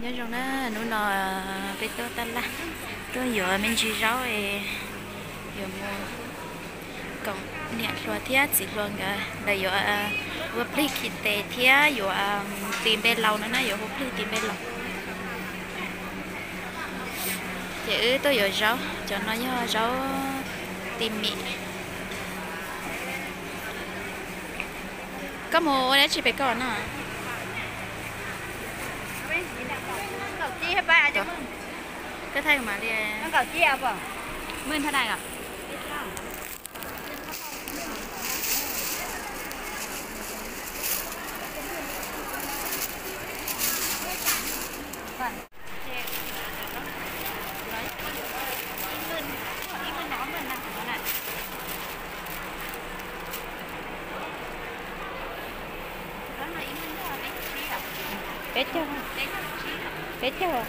Nyob zoo na, hnub no peb tuaj tab laj, tuaj yuav me ntsis zaub es yuav mus koom niam hluas thiab txiv hluas nkawd, lawv yuav ua plig khi tes thiab yuav tis npe laus no na, yuav hu plig tis npe laus. Ces wb tuaj yuav zaub, cov no yog zaub tis mim. Koj mus ua dab tsi pem koj no? Koj thaij mas li. Peb caug, peb caug.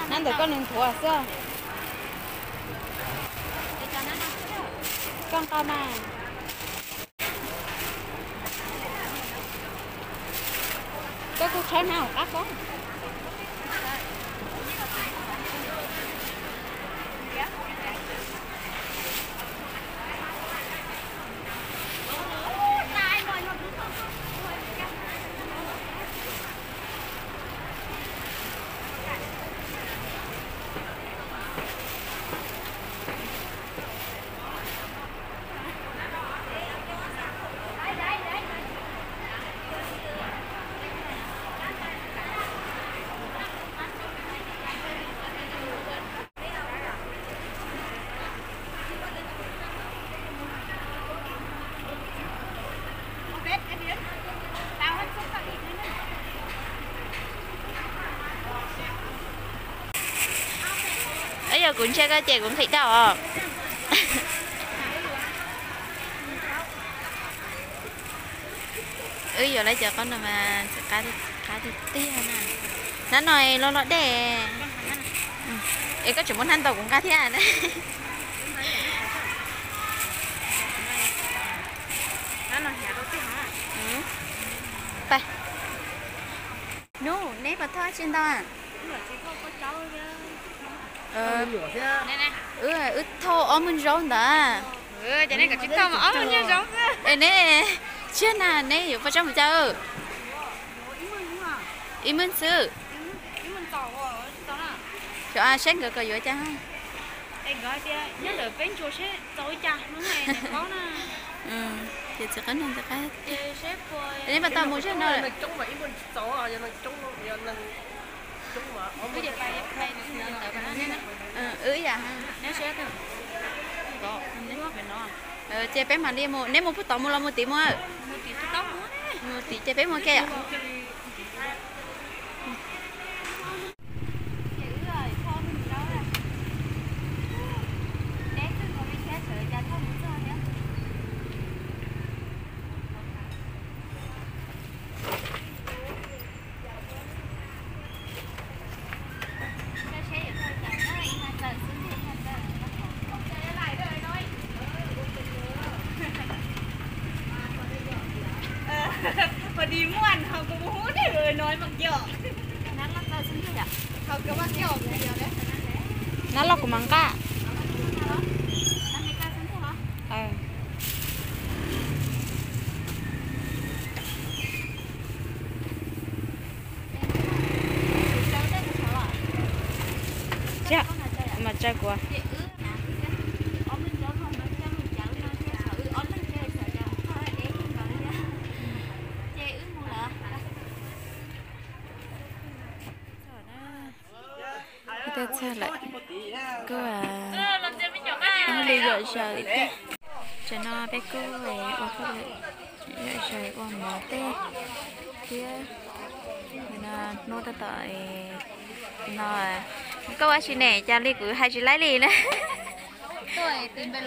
Nab ntawm koj nws nthuav xwb. Koj nqa mas. Koj kuj tshawb hnab hauv qab koj. Yog kuv ntsia koj ces kuv nqhis dhau os. Wb yuav lawv cov qab no mas qab tiag tiag na. Hnab no los los dej. Es koj tseem muab hnab ntau kuv nqa thiab. Nub, neb puas thauj tsis ntau? Wb thauj ob muag zaub ntawd. Es neb tsiaj na neb yuav poj tsaib mus cas? Ib muag xwb. Xyov saib nkawd kom yuav cas. Ces txiv qab no, neb puas tau mus zaj no? Wb yam, ces peb mam li mus, neb mus puag tod mus los mus tid mus? Mus tid ces peb mus kiag yom. Pos dis muaj ho kuv mus hu ne, no mas yog. Nab loj kuv mam nqa. Mas tsa kuv. Txog lawm, kuj li yom zaws li thiab. Tam no peb kuj ua hauj lwm, yom zaws ua mov tej thiab. Hnub tab tom no, koj ua si ne, cas li kuv hais tsis laib li na. Tuaj tis npe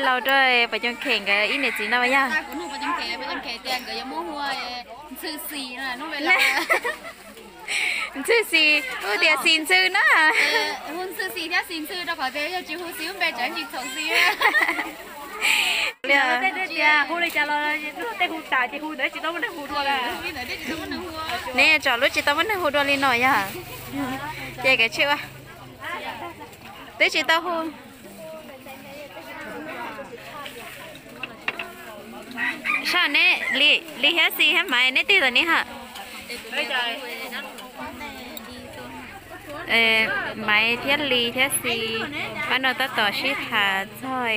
laus rau Pov Coom Khem nkawd ib niam txiv no yog. Ntxhw Xis, hu tias Xis Ntxhw na. Hu Ntxhw Xis thiab Xis Ntxhw rau qhov tias yog tsis hu Xis lub npe tsam tsis txhaum Xis. Hu li cas los tej hu tas ces hu ntawd tsis tau muaj neeg hu dua. Neb tsom lub tsis tau muaj neeg hu dua li no yog. Ces kav tsij ua. Twb tsis tau hu. Saib neb, Lis thiab Xis thiab Maiv neb twg los ne ha? Maiv thiab Lis thiab Xis, pab no tab tom sib tham txog,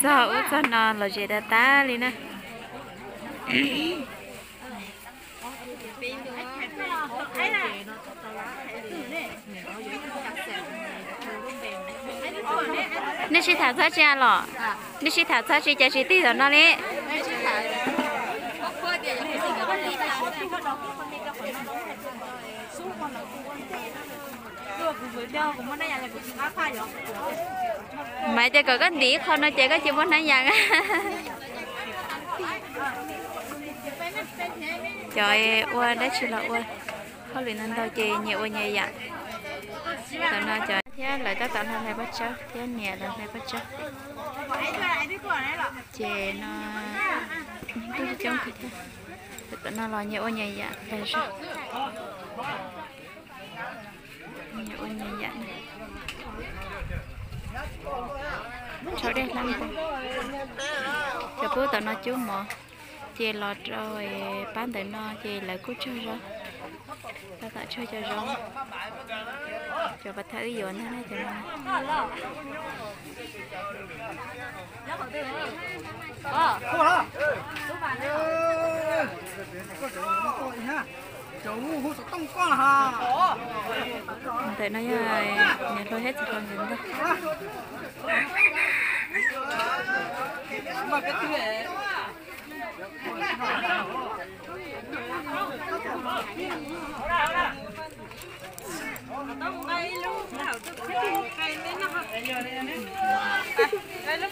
txog ub txog no los zem tas tas li na. Nej sib tham txog tsi los? Nej sib tham txog tsi cas tsis tig tom no li? Maiv, ces kom koj ntim ib qho no ces koj cia muab hnab yas. Cov ua dab tsi los ua, hauj lwm ntau ntau ces nyias ua nyias yam. Tam no cov thiab lawv tab tom los hlais pob tsawb thiab niam los hlais pob tsawb. Ces no kuj coob kawg thiab. Tam no los nyias ua nyias yam hlais zog. Nyias ua nyias yam. Tshau dej hlab npua. Cov pub tom no cub mov, ces los rau pab ntawm no ces lawv kuj tsawg zaub. Tab tom tsawg cov zaub. Cov pas thawj wb yuav ntag na cov no. Ntawm no yog niam hluas thiab txiv hluas nkawd ntag.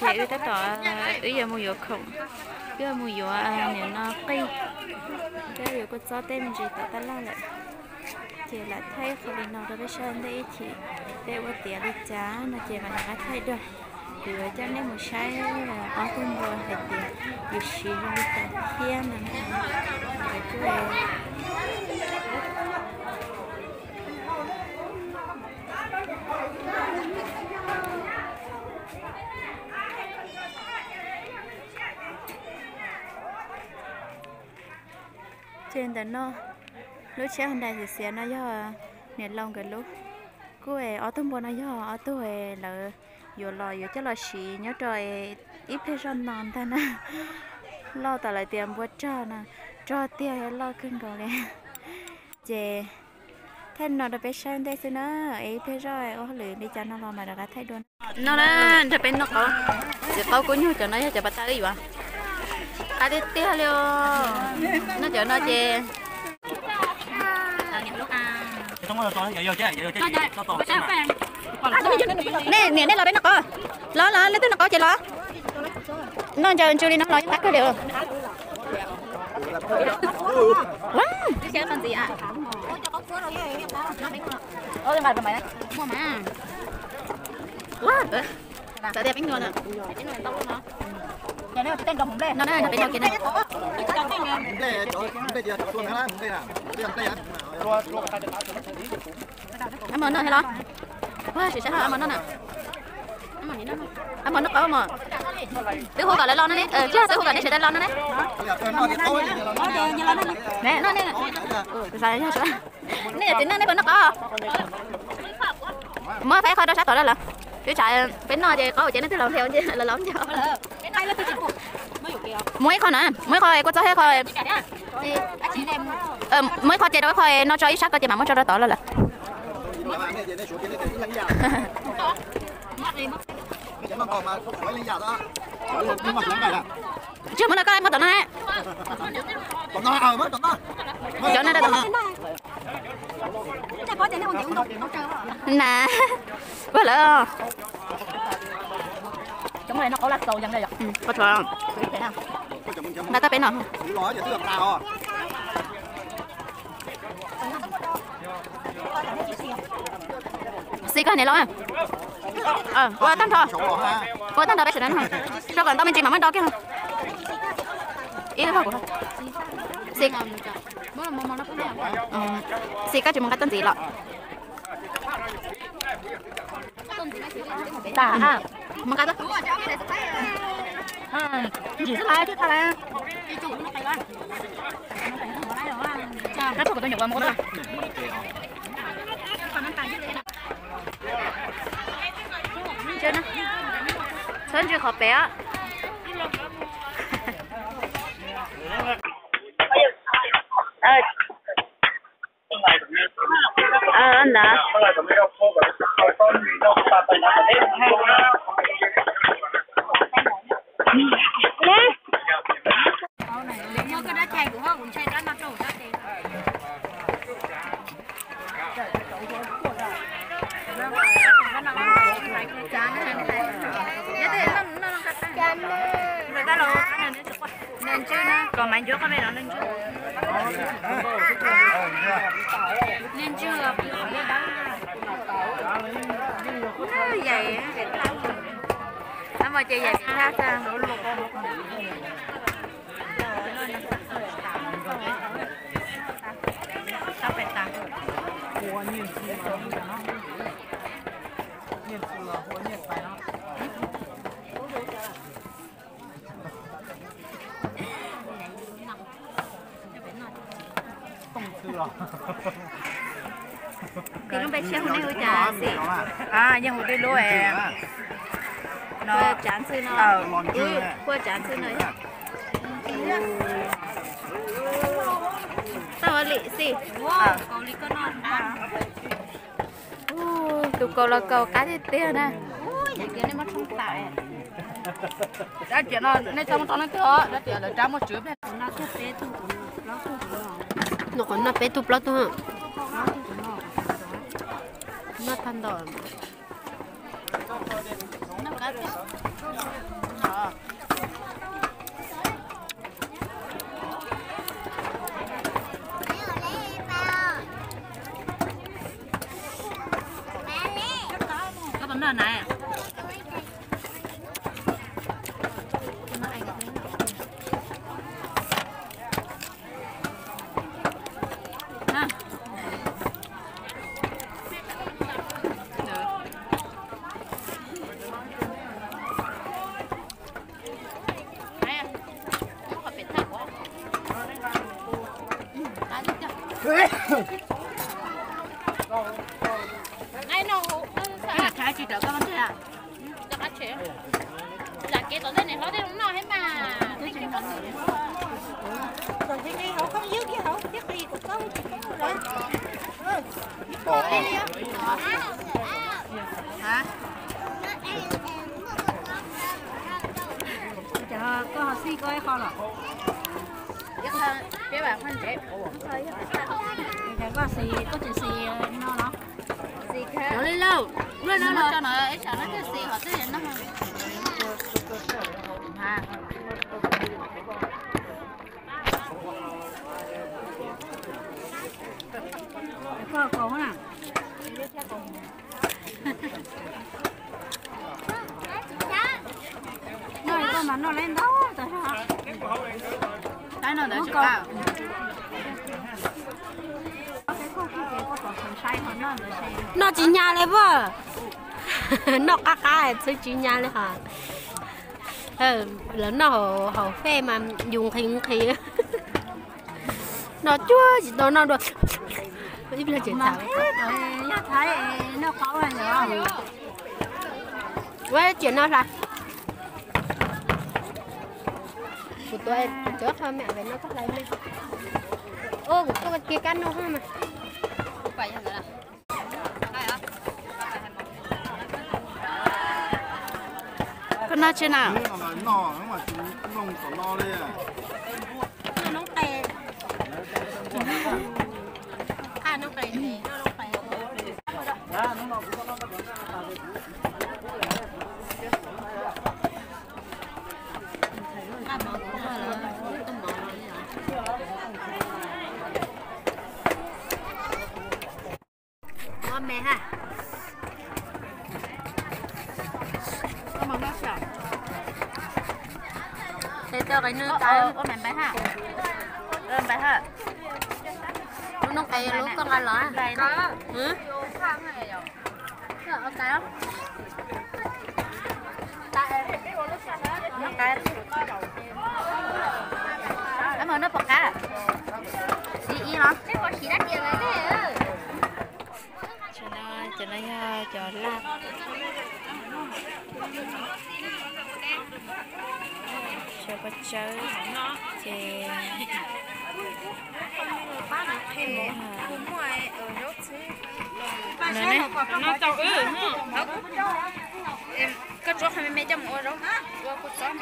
Ces wb tab tom, wb yuav mus yuav khoom, wb yuav mus yuav nim no qij, thiab yuav kua txob tej me ntsis tom tab laj lawm. Ces lam thaij qhov li no rau peb saib ntej ib chim peb ua tiav li cas no ces mam rov qab thaij dua. Kuv yuav coj nej mus saib ob tug npua hais tias yus siv zoo li cas thiab no na. Ces ntawm no, lub tsheb Honda xiav xiav no yog niam laus nkawd lub. Kuj es ob tug npua no yog ob tug lawv yuav los yuav coj los siv nyob rau ib pliag zoj no ntag na. Loj tas lawv tias npua rog no, rog tiag loj kawg nkaus li. Ces thaij no rau peb saib ntej xwb na, es ib pliag zoj ua hauj lwm li cas no los mam rov qab thaij dua. No na, nrog peb noj qaub, txiv qaub kub nyuj cov no yog cov pas tawj wb yuav. Qab tiag tiag li os. Noj cov no ces nej niam nej los peb noj qaub. Los los leej twg noj qaub ces los. Noj ncaws ntsws li no los yeej qab kawg li. Ab mos noj thiab los? Ua, sim saib ab mos noj na. Ab mos noj qaub mos. Twb hu kom lawv los no ne, twb hu kom nej sawv daws los no ne. Nej yog txiv neej nej puas noj qaub? Muab faib qho rau sab tod lawm. Twb tsam peb noj ces qaub ces nej twb los nqe lawv los nco. Muab ib qho na, muab ib qho kua txob thiab qho, muab ib qho ces rau ib qho no tso ib sab ko ces mam muab tso rau tod lawm lawm. Tsis muab no koj muab tom no ne. Cov no na, puag lawm. Nta toj peb no. Xis koj niam laus, ua tag nrho, ua tag nrho peb sawv daws no, rau kom ntau me ntsis mam muab do kiag. Ib lub kuv, Xis, Xis koj tsis mus nqa txoj ntxiv los? Mus nqa, ntsim xwb lawm thiab tag lawm. Txhob ntswj qhov pem os. Kom maiv ncuab qhov me no, nej ntswj, nej ntswj, no mas ces yam thab tag. Tis lub npe tshiab hu nej hu cas Xis? Yeej hu tib lub no, Tsav Ntxwg no, Tsav Ntxwg no. Tau ua li Xis. Tus kaus los kaus qab tiag tiag na. Dab tias no nej txhob muab rau leej twg os, dab tias lawv rab muaj tswv pliag. Noj qhov noj peb tug plaub tug. Noj tag nrho. Tsis tawm koj ntag. Zam kev tom ntej niam hlob tej zoo noj thiab mas. Koj ho xij koj ib qho los? Koj xij, koj tsis xij no los? Xij li lauj, ua no los tso no ib tsam no thiaj xij ho twb no. Koj kaus na. Noj koj mas noj leb ntau tas zog. Tab no ntawd tsis qab. Noj tsis nyas li pag. Noj qab qab txhwb tsis nyas li hos. Lawv noj hauv fej mas yus nqhis nqhis. Noj cuag tsis tau noj dua. Ib pliag tseem tham. Ua ciam no hla. Kuv tuav cov qho me me no koj hlais me. Kuv tuaj kiag kab noj hab mas. Koj noj tsi na? Noj noob qe. Tes tau qais nws tas. Lub noob qais lub koj nqa los. Noob qais. Noob pom qab. Ib los. Cov no, cov no yog cov laj, cov paj tsawb, ces no ne. Koj tsuab qhov me me coj mus ua zaub, ua kua txob.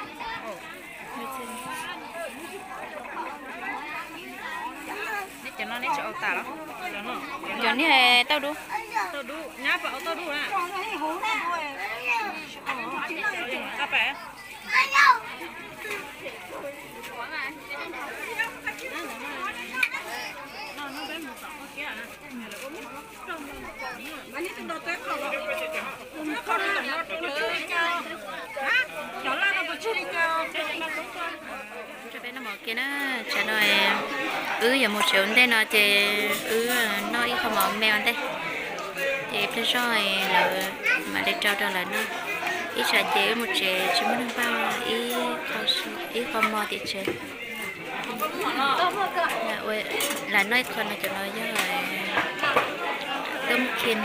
Neb cov no neb tsis ua tas los? Cov niag tauj dub. Tauj dub, nyab pom tauj dub na. Peb noj mov kiag na, tsam no wb yuav mus tsev ua ntej no ces wb noj ib qho mov me ua ntej, ces ib pliag zog lawv mam li rau rau lawv noj. Ib tsam ces wb mus tsev tsis muaj neeg npaj ib qho mov tim tsev. Lam noj ib qho no, cov no yog tub mkhin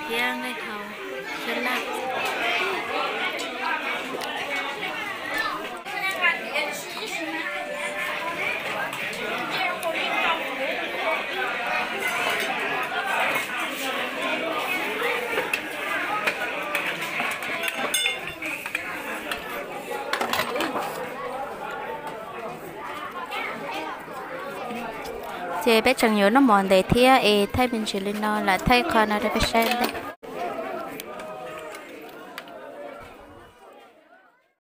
thiab nqaij hau thiab laj. Ces peb tseem yuav noj mov ntev thiab es thaij me ntsis li no, lam thaij qho no rau peb saib ntej.